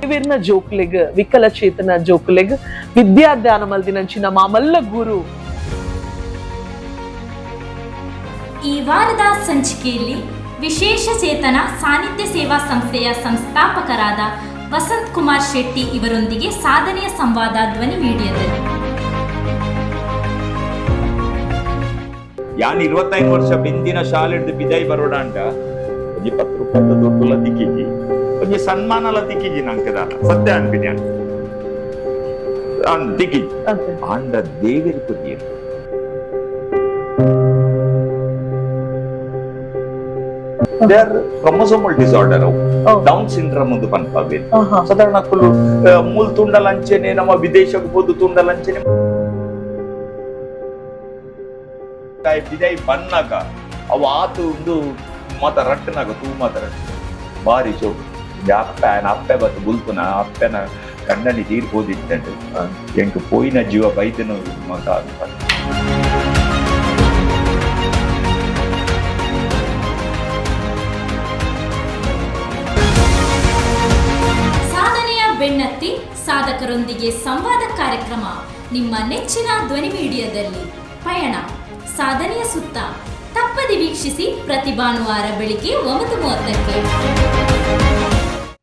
ದೇವೆರ್ನ ಜೋಕುಲೆಗ್, ವಿಕಲಚೇತನ ಜೋಕುಲೆಗ್ ವಿದ್ಯಾದಾನ ಮಲ್ದಿನಂಚಿನ ಮಾಮಲ್ಲ ಗುರು. ಈ ವಾರದ ಸಂಚಿಕೆಯಲ್ಲಿ ವಿಶೇಷ ಚೇತನ ಸಾನ್ನಿಧ್ಯ ಸೇವಾ ಸಂಸ್ಥೆಯ ಸಂಸ್ಥಾಪಕರಾದ ವಸಂತ್ ಕುಮಾರ್ ಶೆಟ್ಟಿ ಇವರೊಂದಿಗೆ ಸಾಧನೆಯ ಸಂವಾದ ಧ್ವನಿ ಮೀಡಿಯಾದಲ್ಲಿ. ಯಾನ್ 25 ವರ್ಷ ಬಿಂದಿನ ಶಾಲೆಡ್ದು ಬಿದೈ ಬರೋಡಾಂಡ ಒಂಜಿ 10 ರೂಪಾಯಿದ ದುಡ್ಡುಲ ತಿಕ್ಕಿಜಿ, ಒಂಜಿ ಸನ್ಮಾನಲ ತಿಕ್ಕಿಜಿ ನಂಕದ. ಸತ್ಯ ಅನ್ಪಿನಿ ಅನ್ ತಿಕ್ಕಿಜಿ. ಆಂಡ ದೇವೆರ್ ಕೊರಿಯೆರ್. They are chromosomal disorder. Down syndrome ಒಂದು ಪನ್ಪವೆ. ಸಾಧಾರಣ ಕುಲು ಮೂಲ್ ತುಂಡಲಂಚೆನೆ, ನಮ್ಮ ವಿದೇಶಕ್ಕೆ ಪೋದು ತುಂಡಲಂಚೆನೆ ಬಿದೈ ಬನ್ನಾಗ ಅವು ಆತು ಒಂದು ಮಾತ ರಟ್ಟನಾಗ ತೂ ಮಾತ ರಟ್ಟು ಬಾರಿ ಚೋಕು. ಅಪ್ಪೆ ಆಯನ ಅಪ್ಪೆ ಬತ್ತು ಬುಲ್ಪುನ ಅಪ್ಪೆನ ಕಣ್ಣನಿ ತೀರ್ ಹೋದಿತ್ತಂಡು. ಎಂಕ್ ಪೋಯಿನ ಜೀವ ಬೈದನ ಮಗ ಅಂತ. ಸಾಧನೆಯ ಬೆನ್ನತ್ತಿ ಸಾಧಕರೊಂದಿಗೆ ಸಂವಾದ ಕಾರ್ಯಕ್ರಮ ನಿಮ್ಮ ನೆಚ್ಚಿನ ಧ್ವನಿ ಮೀಡಿಯಾದಲ್ಲಿ. ಪಯಣ ಸಾಧನೆಯ ಸುತ್ತ ತಪ್ಪದೆ ವೀಕ್ಷಿಸಿ, ಪ್ರತಿ ಭಾನುವಾರ ಬೆಳಿಗ್ಗೆ 9:30ಕ್ಕೆ.